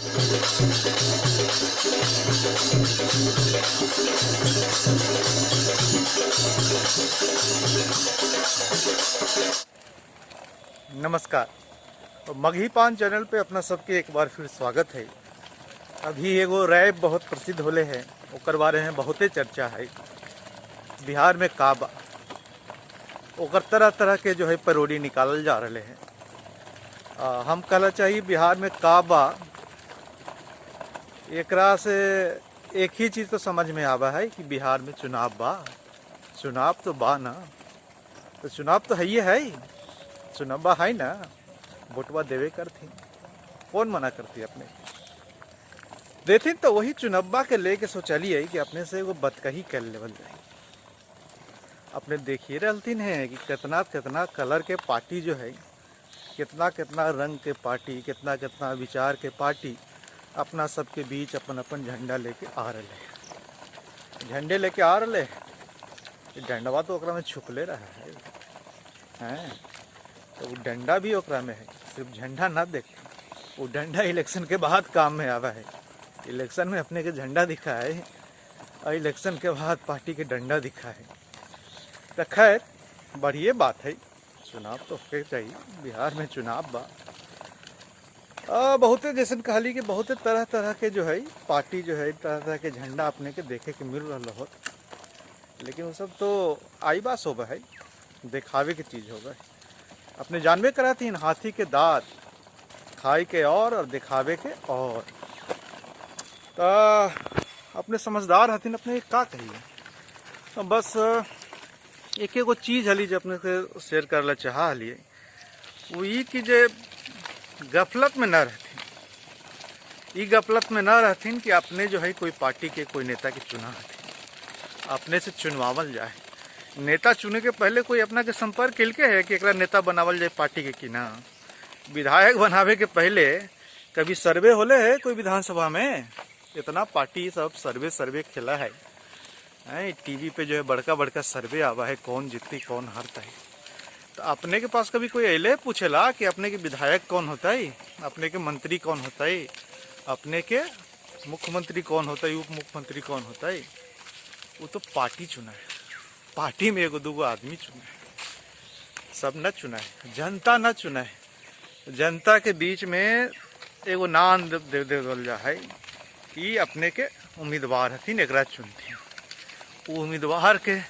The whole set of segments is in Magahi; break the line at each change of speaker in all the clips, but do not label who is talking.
नमस्कार, मगही पान चैनल पे अपना सबके एक बार फिर स्वागत है। अभी एगो रैप बहुत प्रसिद्ध होले है, ओकर बारे में बहुते चर्चा है। बिहार में का बा, ओकर तरह तरह के जो है परोडी निकालल जा रहे हैं। हम कहना चाहिए बिहार में का बा, एकरा से एक ही चीज़ तो समझ में आवा है कि बिहार में चुनाव बा। चुनाव तो बा ना, तो चुनाव तो है ही है, चुनाव है ना, वोटवा देवे करती, कौन मना करती अपने देथिन। तो वही चुनब्बा के लेके सोचलिए कि अपने से एगो बतकही कर लेवल जाए। अपने देखिए रहलथिन है कि कितना कितना कलर के पार्टी जो है, कितना कितना रंग के पार्टी, कितना कितना विचार के पार्टी अपना सबके बीच अपन अपन झंडा लेके आ रहे हैं, झंडे लेके आ रहे हैं। डंडवा तो ओकरा में छुपले रहा है, हैं तो वो डंडा भी ओकरा में है, सिर्फ झंडा ना देखे। वो डंडा इलेक्शन के बाद काम में आवा है। इलेक्शन में अपने के झंडा दिखा है और इलेक्शन के बाद पार्टी के डंडा दिखा है। तो खैर बढ़िया बात है, चुनाव तो होके चाहिए। बिहार में चुनाव बा। बहुते जैसन कहली कि बहुते तरह तरह के जो है पार्टी जो है, तरह तरह के झंडा अपने के देखे के मिल रहा हो, लेकिन वो सब तो आई बास होबा है, दिखावे के चीज़ होगा। अपने जानबे कराती हैं, हाथी के दांत खाई के और दिखावे के और। तो अपने समझदार हथिन, अपने का कहिए। तो बस एक एगो चीज़ हली जो अपने से शेयर कर ला चाह हलिए, वो ई कि जे गफलत में न रहथिन, ई गफलत में न रहथिन कि अपने जो है कोई पार्टी के कोई नेता के चुना हथिन, अपने से चुनवावल जाए। नेता चुने के पहले कोई अपना के संपर्क के है कि एकरा नेता बनावल जाए पार्टी के कि ना। विधायक बनावे के पहले कभी सर्वे होले है कोई विधानसभा में? इतना पार्टी सब सर्वे सर्वे खेला है। टीवी पे जो है बड़का बड़का सर्वे आवा है, कौन जीतती कौन हारता है। तो अपने के पास कभी कोई अले पूछेला कि अपने के विधायक कौन होता है, अपने के मंत्री कौन होता है, अपने के मुख्यमंत्री कौन होता है, उप मुख्यमंत्री कौन होता है? वो तो पार्टी चुना है, पार्टी में एगो दूगो आदमी चुना है, सब न चुना है, जनता न चुना है। जनता के बीच में एगो नाम दे देवल जा है कि अपने के उम्मीदवार हथिन, एकरा चुनथिन। वो उम्मीदवार के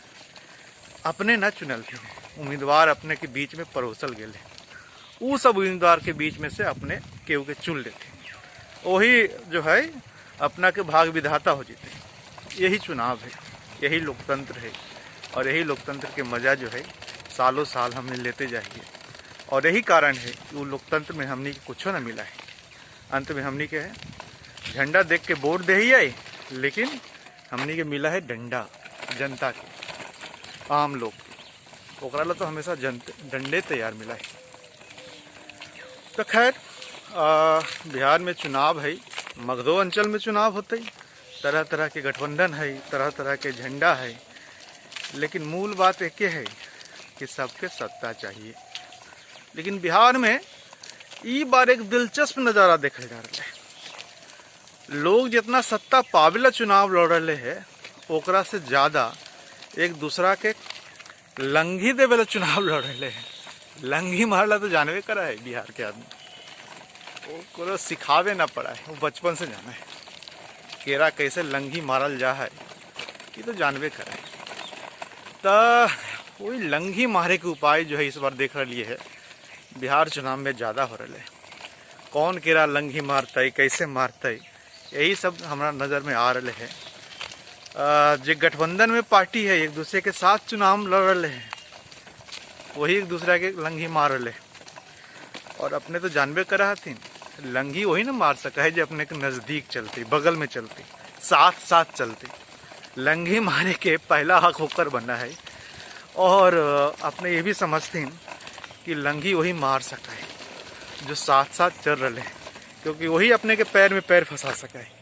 अपने न चुनलथिन, उम्मीदवार अपने के बीच में परोसल गेले, वो सब उम्मीदवार के बीच में से अपने केहू के चुन लेते, वही जो है अपना के भाग विधाता हो जीते। यही चुनाव है, यही लोकतंत्र है, और यही लोकतंत्र के मज़ा जो है सालों साल हमने लेते जाइए। और यही कारण है कि वो लोकतंत्र में हमने कुछ न मिला है। अंत में हमने के झंडा देख के वोट दे ही आई, लेकिन हमने के मिला है डंडा, जनता के, आम लोग के। ओकरा ला तो हमेशा डंडे तैयार मिला है। तो खैर बिहार में चुनाव है, मगधो अंचल में चुनाव होते, तरह तरह के गठबंधन है, तरह तरह के झंडा है, लेकिन मूल बात एक है कि सबके सत्ता चाहिए। लेकिन बिहार में ई बार एक दिलचस्प नज़ारा देखल जा रहा है। लोग जितना सत्ता पावेला चुनाव लड़ रहे है, ओकरा से ज़्यादा एक दूसरा के लंघी देवेला चुनाव लड़ रहे हैं। लंघी मारला तो जानवे करा है बिहार के आदमी, वो सिखावे ना पड़ा है, वो बचपन से जाना है केरा कैसे लंघी मारल जा है, ये तो जानवे करा है। तो वही लंघी मारे के उपाय जो है इस बार देख रही है बिहार चुनाव में ज़्यादा हो रहा है। कौन केरा लंघी मारता है, कैसे मारता है, यही सब हमारा नज़र में आ रहे है। जो गठबंधन में पार्टी है एक दूसरे के साथ चुनाव लड़ रहे हैं, वही एक दूसरे के लंघी मार रहे। और अपने तो जानबे करा हथिन, लंघी वही ना मार सका है जो अपने के नज़दीक चलती, बगल में चलती, साथ साथ चलती। लंघी मारे के पहला हक होकर बना है। और अपने ये भी समझते कि लंघी वही मार सका है जो साथ साथ चल रहे हैं, क्योंकि वही अपने के पैर में पैर फंसा सका है।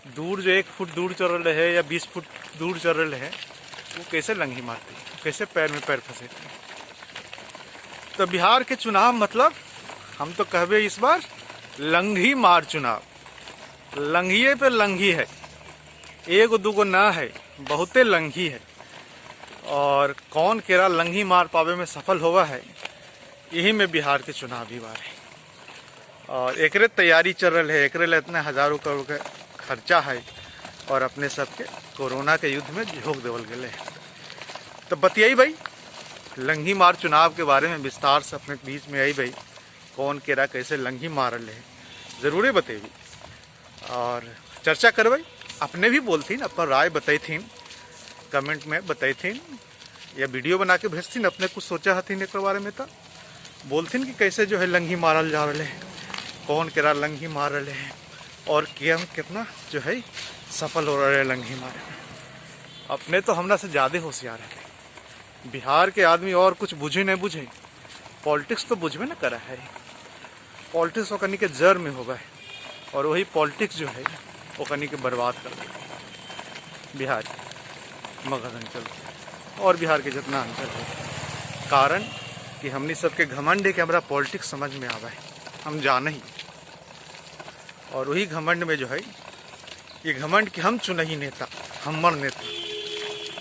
दूर जो 1 फुट दूर चल रहे हैं या 20 फुट दूर चल रहे हैं, वो कैसे लंघी मारती, कैसे पैर में पैर फंसे। तो बिहार के चुनाव मतलब हम तो कहबे इस बार लंघी मार चुनाव। लंघिए पे लंघी है, एगो दूगो ना है, बहुते लंघी है। और कौन केरा लंघी मार पावे में सफल होवा है, यही में बिहार के चुनावी बार है। और एकरे तैयारी चल रही है, एकरे ला इतना हजारों करोड़ के खर्चा है और अपने सबके कोरोना के युद्ध में झोंक देवल गए है। तो बतियाई भाई लंघी मार चुनाव के बारे में विस्तार से अपने बीच में आई भाई, कौन केरा कैसे लंघी मार रहे है ज़रूरे बतेबी और चर्चा करबई। अपने भी बोलथिन, अपन राय बतैथिन, कमेंट में बतैथिन या वीडियो बना के भेजथिन, अपने कुछ सोचा हथिन एक बारे में तो बोलथिन कि कैसे जो है लंघी मारल जा रहे है, कौन केरा लंघी मार रहे हैं और केम कितना जो है सफल हो रहे है लंघी मारे में। अपने तो हमरा से ज़्यादा होशियार है बिहार के आदमी, और कुछ बुझे नहीं बुझे, पॉलिटिक्स तो बुझबे न करा है। पॉलिटिक्स ओकनी के जड़ में होगा है और वही पॉलिटिक्स जो है ओकनी के बर्बाद कर दे बिहार के मगध अंचल और बिहार के जितना अंचल है। कारण कि हमनी सबके घमंड है कि हमारा पॉलिटिक्स समझ में आवा है, हम जान ही, और वही घमंड में जो है ये घमंड कि हम चुनही नेता, हमर नेता,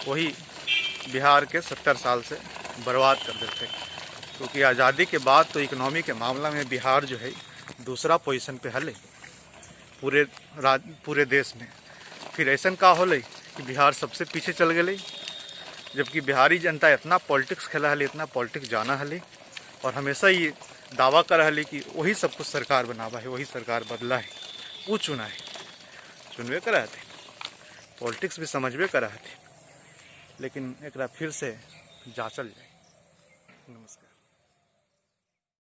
वही बिहार के 70 साल से बर्बाद कर देते। क्योंकि आज़ादी के बाद तो इकोनॉमी के मामला में बिहार जो है दूसरा पोजीशन पे हले पूरे देश में। फिर ऐसा का होले कि बिहार सबसे पीछे चल गए, जबकि बिहारी जनता इतना पॉलिटिक्स खेला हले, इतना पॉलिटिक्स जाना हले और हमेशा ये दावा कर हले कि वही सब कुछ सरकार बनावा है, वही सरकार बदला है, वो चुना है, चुनवे करा थे, पॉलिटिक्स भी समझबे करा थे। लेकिन एक फिर से जाचल जाए। नमस्कार।